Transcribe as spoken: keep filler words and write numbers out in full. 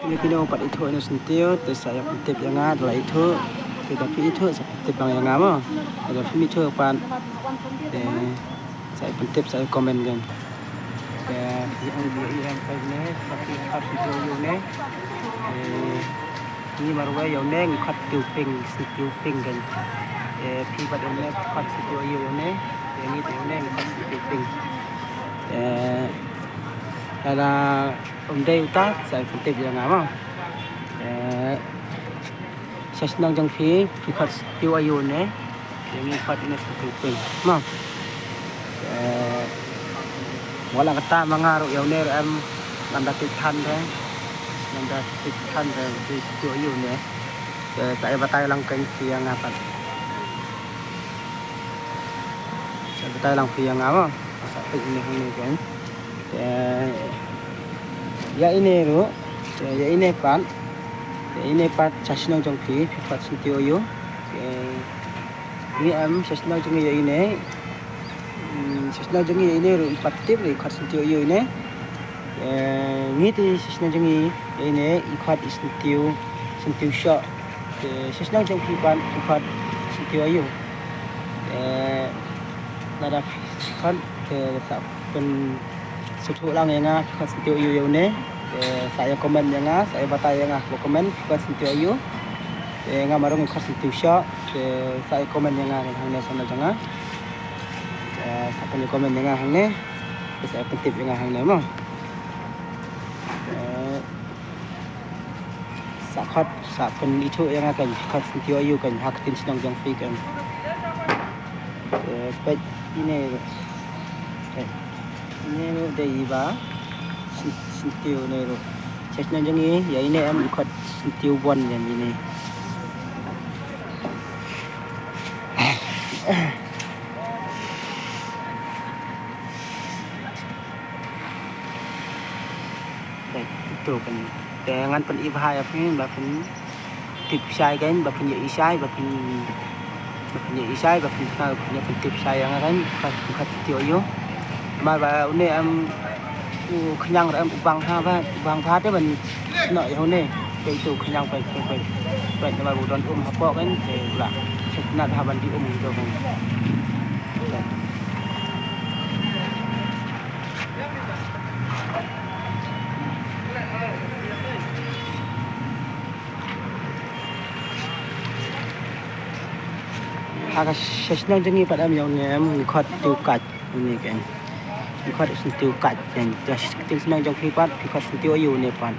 Phi ne phi no pat ithuh ïa une u syntiew, te sa ïa pyntip ïa nga, lada ithuh. Te lada phi ithuh sa pyntip lang ïa nga mo. Lada phim ithuh pat, te sa ïa pyntip, sa ïa comment kan. Te phi ong phi ïa em pat ne, sa phi khot syntiew ïa une. Te ngi marwei ïa une ngi khot syntiew pink, syntiew pink kan. Te phi pat ïa une khot syntiew ïa une. Te ngi te ïa une ngi khot syntiew pink. Te lada ym dei uta sa ïa pyntip ïa nga mo. Te sha shnong jong phi, phi khot syntiew aïu ne? Te ngi khot ne syntiew pink mo. Te wat la katta ma nga ruh ïa une ruh em, ngam da tip than re. Ngam da tip than re, phi syntiew aïu ne? Te sa ïa batai lang kein phi ïa nga pat. Sa batai lang phi ïa nga mo. Sa peit ine hangne kein. Te ïa ine ruh, te ïa ine pat, te ine pat sha shnong jong phi, phi khot syntiew aïu. Te ngi em sha shnong jong ngi ïa ine. Hmm, sha shnong jong ngi ïa ine ruh pat tip ruh khot syntiew aïu ine. Eh, ngi te sha shnong jong ngi ïa ine i khot i syntiew, syntiew shoh. Te sha shnong jong phi pat i khot syntiew aïu. Eh, lada phi khot te sa pynsngewthuh lang ïa nga phi khot syntiew aïu ïa une. Te sa ïa comment ïa nga, sa ïa batai ïa nga ha comment phi khot syntiew aïu. Te nga marwei ngi khot syntiew shoh. Te sa ïa comment ïa nga hangne shnong jong nga. Te sa pyn ïa comment ïa nga hangne. Te sa ïa pyntip ïa nga hangne mo. Eh, sa khot, sa pynithuh ïa nga kan, khot syntiew aïu kan, ha ka ktien shnong jong phi kan. Eh, peit ine ruh. Peit. Ine ruh dei iba syn-, syntiew ine ruh. Sha shnong jong ngi ïa ine em i khot syntiew bun ïa ine. Te, ito kan. Te ngan pyn-i bha ïa phi ba phin tip shai kan, ba phin ïohi shai, ba phin, ba phin ïohi shai, ba phin khana, ba phin ïa pyntip shai ïa nga kan, ka, ka tip ïoh. Namar ba une em u khñiang ruh em u bang bha ba, u bang bha te ban snoh ïa une. Te ito u khñiang peit, peit, peit. Peit namar u don um hapoh kan, te u la sngewtynnat bha ban die um ito kan. Ha ka shnong jong ngi pat em ïa une em, ngi khot syntiew kait, une kan. Ngi khot syntiew kait kan. Te sha ka ktien shnong jong phi pat phi khot syntiew aïu une pat.